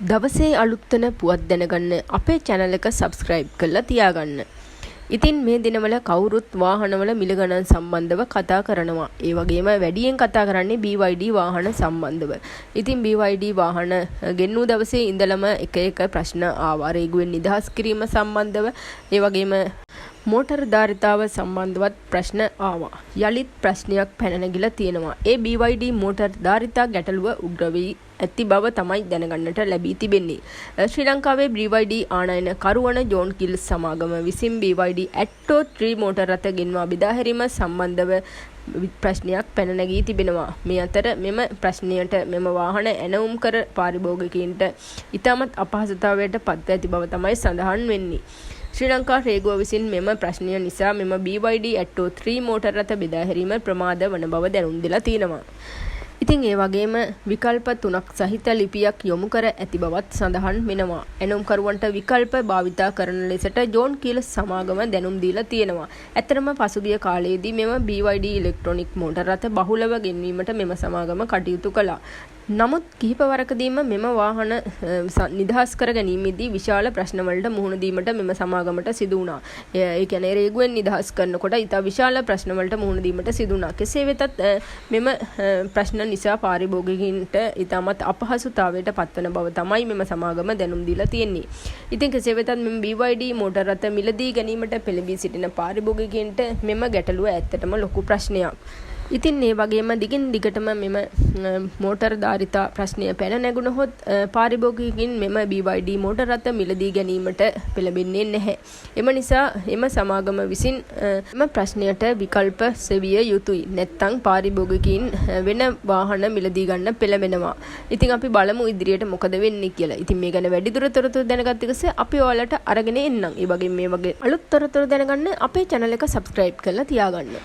දවසේ අලුත් වෙන පුවත් දැනගන්න අපේ චැනල් එක සබ්ස්ක්‍රයිබ් කරලා තියාගන්න. ඉතින් මේ දිනවල කවුරුත් වාහනවල මිල ගණන් සම්බන්ධව කතා කරනවා. ඒ වගේම වැඩියෙන් කතා කරන්නේ BYD වාහන සම්බන්ධව. ඉතින් BYD වාහන ගෙන්වූ දවසේ ඉඳලම එක එක ප්‍රශ්න ආවා. රේගුවෙන් නිදහස් කිරීම සම්බන්ධව, ඒ වගේම මෝටර් ධාරිතාව සම්බන්ධවත් ප්‍රශ්න ආවා. යළිත් ප්‍රශ්නයක් පැන නැගිලා තියෙනවා. ඒ BYD motor ධාරිතා ගැටලුව උග්‍ර වී ඇති බව තමයි දැනගන්නට ලැබී තිබෙන්නේ. ශ්‍රී ලංකාවේ BYD ආනයන කරුවන ජෝන් කිල්ස් සමාගම විසින් BYD Atto 3 motor රථ ගෙන්වා බෙදා හැරීම සම්බන්ධව ප්‍රශ්නයක් පැන නැගී තිබෙනවා. මේ අතර මෙම ප්‍රශ්නයට මෙම වාහන ඇනවුම් කර පාරිභෝගිකයින්ට ඉතාමත් අපහසුතාවයට පත්ව ඇති බව තමයි සඳහන් වෙන්නේ. ශ්‍රී ලංකා රේගුව විසින් මෙම ප්‍රශ්නය නිසා මෙම BYD Atto 3 motor රථ බෙදා හැරීම ප්‍රමාද වන බව දැනුම් දෙලා තියෙනවා. ඉතින් ඒ වගේම විකල්ප තුනක් සහිත ලිපියක් යොමු කර ඇති බවත් සඳහන් වෙනවා. ඇනවුම්කරුවන්ට විකල්ප භාවිතා කරන ලෙසට ජෝන් කීල්ස් සමාගම දැනුම් දීලා තියෙනවා. ඇත්තටම පසුගිය කාලයේදී මෙම BYD electronic motor රථ බහුලව ගෙන්වීමට මෙම සමාගම කටයුතු කළා. නමුත් කිහිප වරකදීම මෙම වාහන නිදහස් කර ගැනීමේදී විශාල ප්‍රශ්න වලට මුහුණ දීමට මෙම සමාගමට සිදු වුණා. ඒ කියන්නේ රේගුවෙන් නිදහස් කරනකොට ඉතා විශාල ප්‍රශ්න වලට මුහුණ දීමට සිදු වුණා. කෙසේ වෙතත් මෙම ප්‍රශ්න නිසා පාරිභෝගිකයින්ට ඉතාමත් අපහසුතාවයට පත්වන බව තමයි මෙම සමාගම දැනුම් දීලා තියෙන්නේ. ඉතින් කෙසේ වෙතත් මෙම BYD motor රථ මිලදී ගැනීමට පෙළඹී සිටින පාරිභෝගිකයින්ට මෙම ගැටලුව ඇත්තටම ලොකු ප්‍රශ්නයක්. ඉතින් ඒ වගේම දිගින් දිගටම මෙම මෝටර් ධාරිතා ප්‍රශ්නය පැන නැගුණහොත් පාරිභෝගිකයින් මෙම BYD motor රථ මිලදී ගැනීමට පෙළඹෙන්නේ නැහැ. එම නිසා එම සමාගම විසින් එම ප්‍රශ්නයට විකල්ප සෙවිය යුතුයි. නැත්නම් පාරිභෝගිකයින් වෙන වාහන මිලදී ගන්න පෙළඹෙනවා. ඉතින් අපි බලමු ඉදිරියට මොකද වෙන්නේ කියලා. ඉතින් මේ ගැන වැඩිදුර තොරතුරු දැනගත් එකසේ අපි ඔයාලට අරගෙන එන්නම්. ඒ වගේම මේ වගේ අලුත් තොරතුරු දැනගන්න අපේ channel එක subscribe කරලා තියාගන්න.